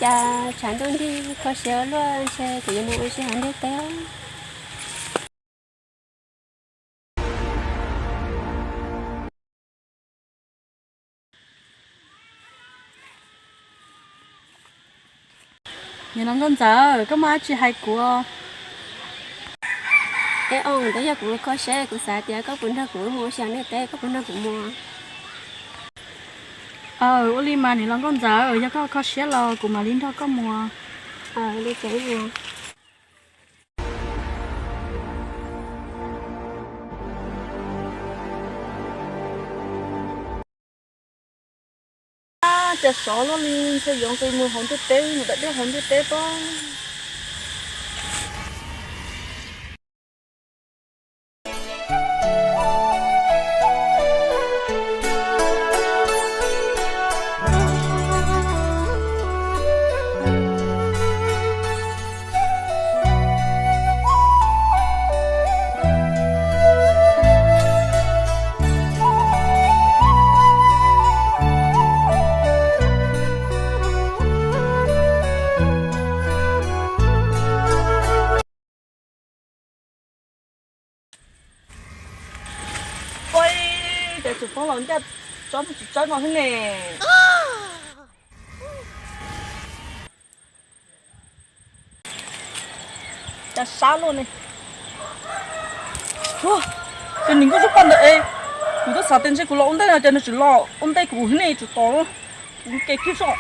Cas tshav ntuj nrig kho siab luaj, ntshe kuv yuav mus ua si hauv ntiaj teb. Niam laus Nkauj Ntxawm, koj muaj dab tsi hais kuv? Eb, twb yog kuv kho siab, kuv xav tias koj puas nrog kuv mus ua si hauv ntiaj teb, koj puas nrog kuv mus? Aw, ua li mas niam laus Nkauj Ntxawm, yog koj kho siab los kuv mam li nrog koj mus. Cas sov luaj li, ntshe yuav nqis mus hauv ntiaj teb, mus dam dej hauv ntiaj teb pob. Ua cas tseem poob los ncaj tsob ntoo tsis tsawb no thiab ne? Cas sab luaj ne. Ua, ces niam Nkauj Zuag Paj ntawd es, kuv twb xav tias ntshe kuv los ua ntej no ces nws tseem los ua ntej kuv thiab ne, tsum tos kuv mus kev kiag saib.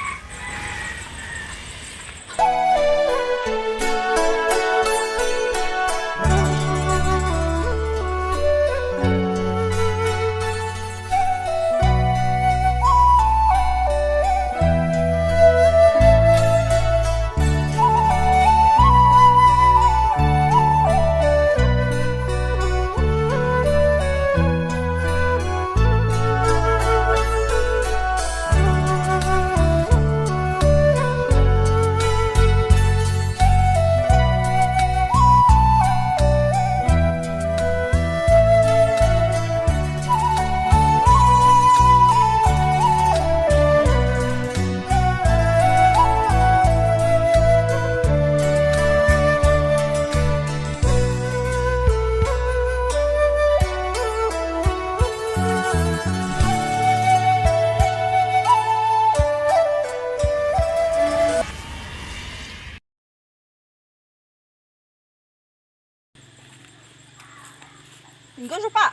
Niam Nkauj Zuag Paj.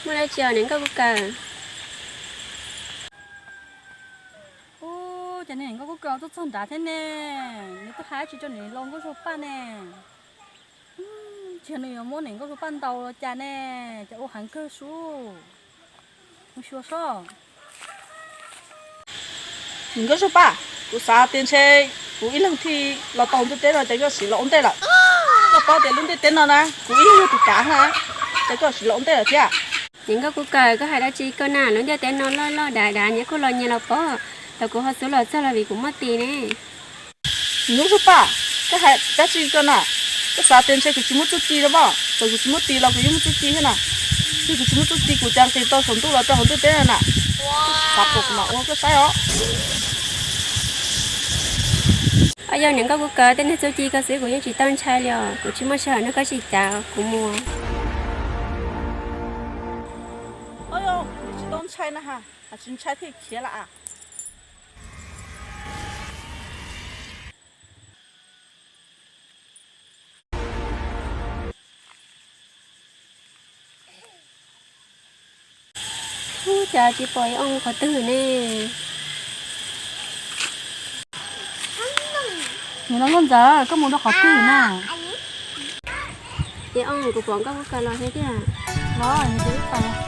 Muaj dab tsi os niam Nkauj Kub Kaws? Ub, cas niam Nkauj Kub Kaws tuaj txog nrad thiab ne? Nws tuaj hais dab tsi rau niam laus Nkauj Zuag Paj ne? Ntshe nws yuav muab niam Nkauj Zuag Paj ntaus los cas ne? Cas ua heev kawg sub. Mus xyuas sob. Niam Nkauj Zuag Paj, kuv xav tias ntshe kuv ib leeg thiaj los tau ntiaj teb no, cas koj sim los ua ntej lawm? Koj paub tias lub ntiaj teb no na, kuv ib leeg yog tus kav na, cas koj sim los ua ntej lawm thiab? Niam Nkauj Kub Kaws, koj hais dab tsi koj na? Lub ntiaj teb no loj loj dav dav, nyias kuj los nyias los pom. Thaum kuv ho xub los txog los vim kuv muaj tis ne. Niam Nkauj Zuag Paj, koj hais dab tsi koj na? Koj xav tias ntshe kuv tsis muaj txuj ci los mas, txawm kuv tsis muaj tis los kuv yeej muaj txuj ci thiab na. Yog kuv tsis muaj txuj ci kuv cas nqis tau saum ntuj los rau hauv ntiaj teb no na. Xav kom kuv mam ua koj saib os. Au yog niam Nkauj Kub Kaws, tej niag txuj ci ko xwb kuv yeej tsis tau ntshai li os. Kuv tsis muaj sij hawm nrog koj sib cav, kuv mus. Au yog tsis tau ntshai na ha, tsis ntshai thiaj khiav lawm as. Ub, cas tsis pom Yawg Ooj qhov twg ne? Niam laus Nkauj Ntxawm, koj mus rau qhov twg na? Yawg Ooj, kuv pom Nkauj Kub Kaws los thiab tiag. Los, nws twb ib tag.